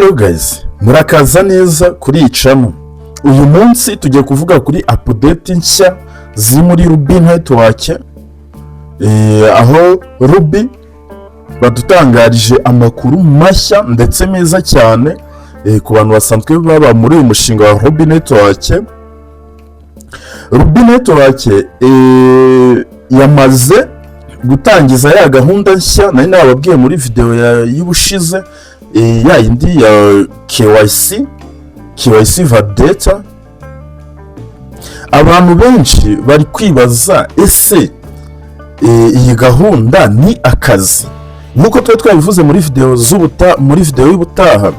Hello guys, murakaza neza kuri iyi channel. Uyu munsi tugiye kuvuga kuri update nshya ziri muri Rubi Network, aho Rubi badutangarije amakuru mashya ndetse meza cyane ku bantu basanzwe baba muri uyu mushinga wa Rubi Network. Rubi Network yamaze gutangiza ya gahunda nshya nari nababwiye muri video y'ubushize, ya yindi ya KYC, KYC validator. Abantu benshi bari kwibaza: ese iyi gahunda ni akazi? Nk'uko tuba twabivuze muri video z'ubuta, muri video y'ubutaha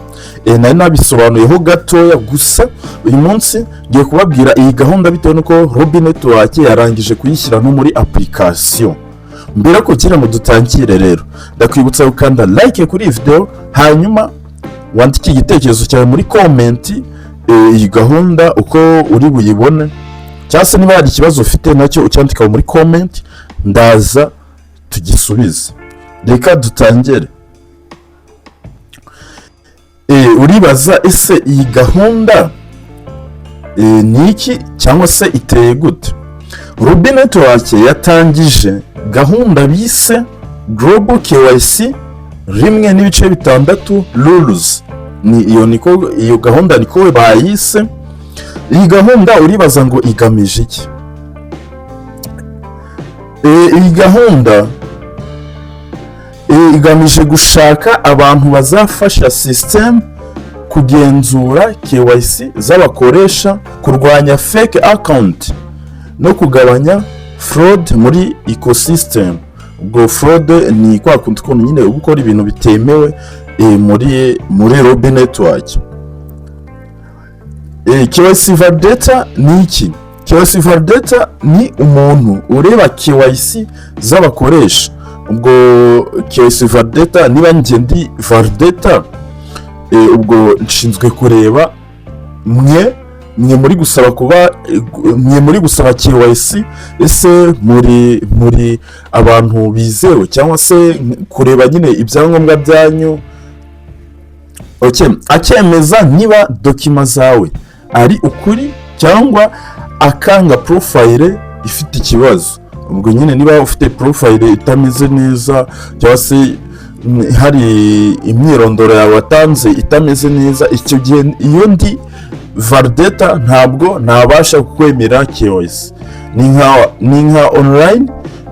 nari nabisobanuyeho gatoya. Gusa uyu munsi ngiye kubabwira iyi gahunda bitewe n'uko Rubi Network yarangije kuyishyira no muri application. Mbere kugira ngo dutangire rero, ndakwibutsa gukanda like kuri iyi video, hanyuma wandike igitekerezo cyawe muri comment, iyi gahunda uko uri buyibone, cyangwa se niba hari ikibazo ufite nacyo ucyandika muri comment, ndaza tugisubize. Reka dutangire. Uribaza: ese iyi gahunda ni iki cyangwa se iteye gute? Rubi Network yatangije gahunda bise Global KYC 1.6 rules. Ni iyo, niko iyo gahunda niko bayise. Iyi gahunda uribaza ngo igamije iki? Iyi gahunda igamije gushaka abantu bazafasha system kugenzura KYC z'abakoresha, kurwanya fake account no kugabanya fraud muri ecosystem. Ubwo fraud ni kwa kundi kuntu nyine uba ukora ibintu bitemewe muri Rubi Network. KYC validator ni iki? KYC validator ni umuntu ureba KYC z'abakoresha. Ubwo KYC validator, niba njye ndi validator, ubwo nshinzwe kureba mwe muri gusaba kuba, mwe muri gusaba KYC, ese muri abantu bizewe, cyangwa se kureba nyine ibyangombwa byanyu. Okay. Akemeza niba document zawe ari ukuri cyangwa akanga profile ifite ikibazo. Ubwo nyine niba ufite profile itameze neza, cyangwa se hari imyirondoro yawe watanze itameze neza, icyo gihe iyo ndi validator ntabwo ntabasha kukwemera KYC. Ni nka online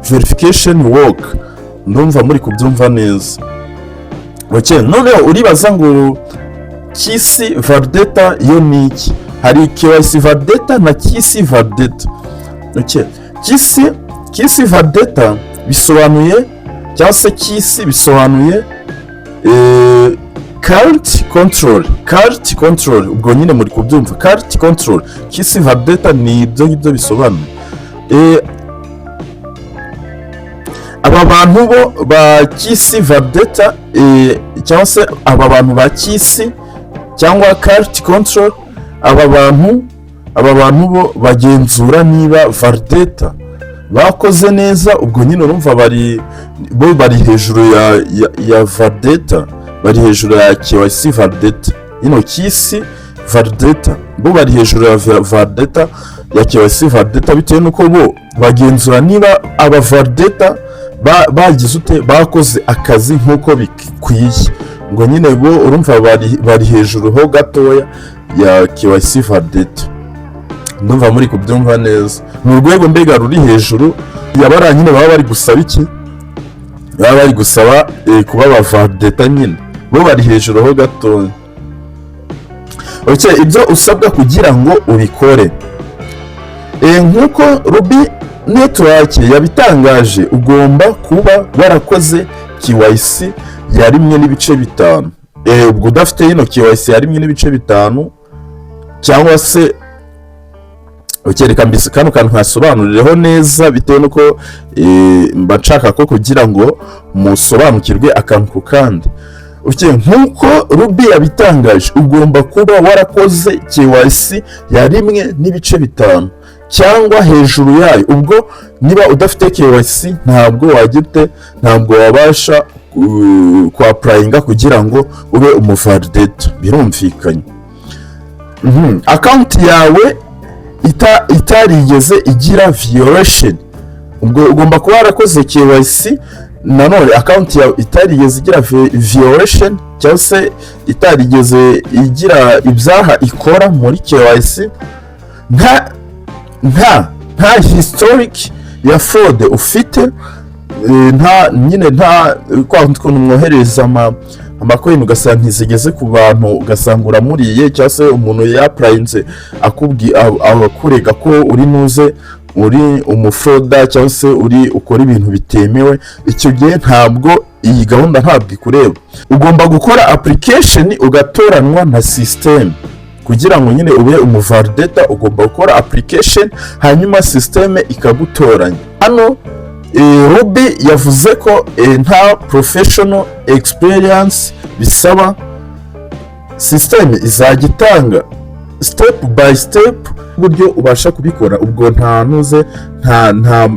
verification work. Ndumva muri kubyumva neza. Okay, noneho uribaza ngo KYC validator yo ni iki? Hari KYC validator na KYC validator. Okay. KYC validator bisobanuye, cyangwa se KYC bisobanuye quality control, quality control. Ubwo nyine muri kubyumva, quality control. KYC validator ni ibyo ngibyo bisobanuye. Aba bantu bo ba KYC validator, cyangwa se aba bantu ba KYC cyangwa quality control, aba bantu bo bagenzura niba validator bakoze neza. Ubwo nyine urumva bo bari hejuru ya validator, bari hejuru ya KYC validator. Ino KYC validator, bo bari hejuru ya validator, ya KYC validator, bitewe n'uko bo bagenzura niba aba validator bagize ute, bakoze akazi nk'uko bikwiye. Ngo nyine bo urumva bari hejuru ho gatoya ya KYC validator. Ndumva muri kubyumva neza. Ni urwego mbega ruri hejuru ya bariya nyine baba bari gusaba iki, baba bari gusaba kuba aba validator. Nyine bo bari hejuru ho gatoya. Okay, ibyo usabwa kugira ngo ubikore. Nk'uko Rubi Network yabitangaje, ugomba kuba warakoze KYC ya 1.5. Ubwo udafite ino KYC ya 1.5, cyangwa se, okay, reka mbese kano kantu nkasobanurireho neza, bitewe n'uko mba nshaka ko kugira ngo musobanukirwe akantu ku kandi. Okay, nk'uko Rubi yabitangaje, ugomba kuba warakoze KYC ya 1.5 cyangwa hejuru yayo. Ubwo niba udafite KYC, ntabwo wagira ute, ntabwo wabasha Ku applyinga kugira ngo ube umuvalidator, birumvikanye. Account yawe itarigeze igira violation, ubwo ugomba kuba warakoze KYC. Nanone account yawe itarigeze igira violation cyangwa se itarigeze igira ibyaha ikora muri KYC, nta historic ya fraud ufite, nta nyine nta kwa kuntu mwohereza amacoin ugasanga ntizigeze ku bantu, ugasanga uramuriye, cyangwa se umuntu yapplyinze akurega ko uri nuze uri umufrauder cyangwa se uri ukora ibintu bitemewe. Icyo gihe ntabwo iyi gahunda ntabwo ikureba. Ugomba gukora application ugatoranwa na system kugira ngo nyine ube umuvalidator. Ugomba gukora application, hanyuma system ikagutoranya. Hano Ruby yavuze ko nta professional experience bisaba. System izajya itanga step by step uburyo ubasha kubikora. Ubwo nta nuze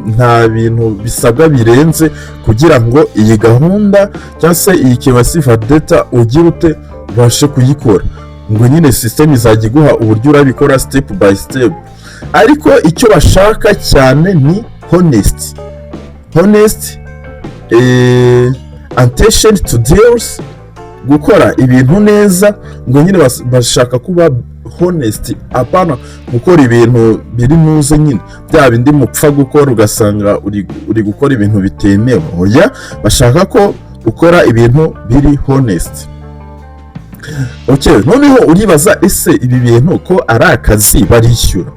nta bintu bisabwa birenze kugira ngo iyi gahunda cyangwa se iyi KYC validator ugire ute, ubashe kuyikora. Ngo nyine system izajya iguha uburyo urabikora step by step, ariko icyo bashaka cyane ni honest, attention to details, gukora ibintu neza. Ngo nyine bashaka kuba honest, apana gukora ibintu biri muze nyine bya bindi mupfa gukora, ugasanga uri gukora ibintu bitemewe. Oya, bashaka ko ukora ibintu biri honest. Okay, noneho uribaza: ese ibi bintu ko ari akazi, barishyura?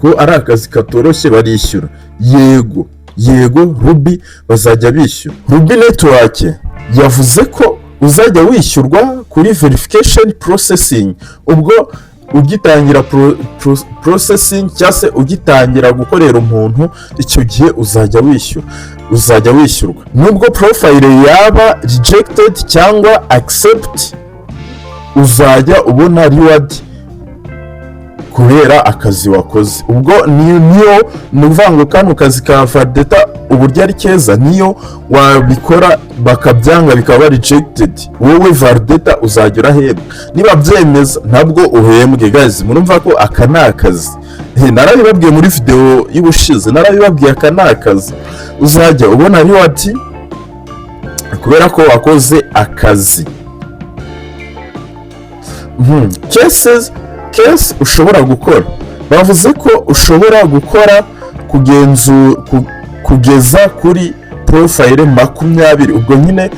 Ko ari akazi katoroshye, barishyura? Yego, Ruby bazajya bishyura. Ruby Network yavuze ko uzajya wishyurwa kuri verification processing. Ubwo ugitangira processing cyangwa se ugitangira gukorera umuntu, icyo gihe uzajya wishyura, uzajya wishyurwa nubwo profile yaba rejected cyangwa accept, uzajya ubona reward kubera akazi wakoze. Ubwo niyo ni ukuvuga ngo kano kazi ka validator uburyo ari keza, niyo wabikora bakabyanga, bikaba rejected, wowe validator uzajya urahembwa. Niba byemeza ntabwo uhembwe. Guys, murumva ko aka ni akazi. Narabibabwiye muri video y'ubushize, narabibabwiye, aka ni akazi. Uzajya ubona reward kubera ko wakoze akazi. Case ushobora gukora, bavuze ko ushobora gukora kugeza kuri profile 20. Ubwo nyine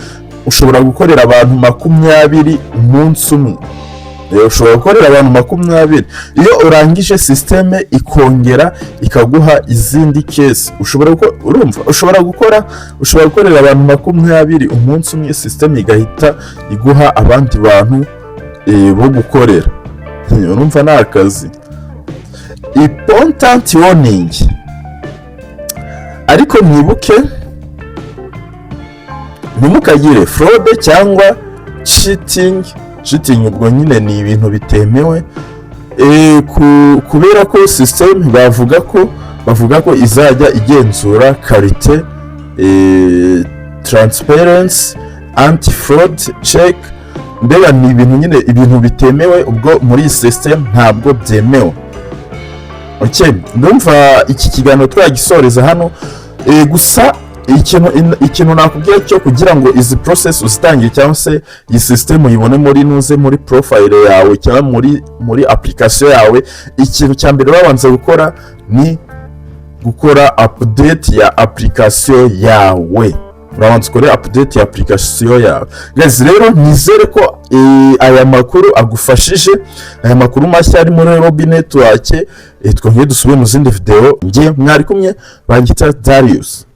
ushobora gukorera abantu 20 umunsi umwe. Ushobora gukorera abantu 20. Iyo urangije, system ikongera ikaguha izindi case. Ushobora urumva, ushobora gukorera abantu 20 umunsi umwe, system igahita iguha abandi bantu bo gukorera. Urumva ni akazi. Important warning ariko, mwibuke ntimukagire fraude cyangwa cheating. Cheating ubwo nyine ni ibintu bitemewe. Kubera ko system bavuga ko izajya igenzura quality, transparency, anti fraud check. Mbega ni ibintu nyine, ibintu bitemewe ubwo muri iyi system ntabwo byemewe. Okay, ndumva iki kiganiro twagisoreza hano. Gusa ikintu nakubwira cyo kugira ngo izi process uzitangire cyangwa se iyi system uyibone muri nuze muri profile yawe cyangwa muri application yawe, ikintu cya mbere babanza gukora ni gukora update ya application yawe. Urabanza ukore update ya application yawe. Guys, rero nizere ko aya makuru agufashije, aya makuru mashya ari muri Ruby Network. Twongere dusubire mu zindi video. Njye mwari kumwe banyita Darius.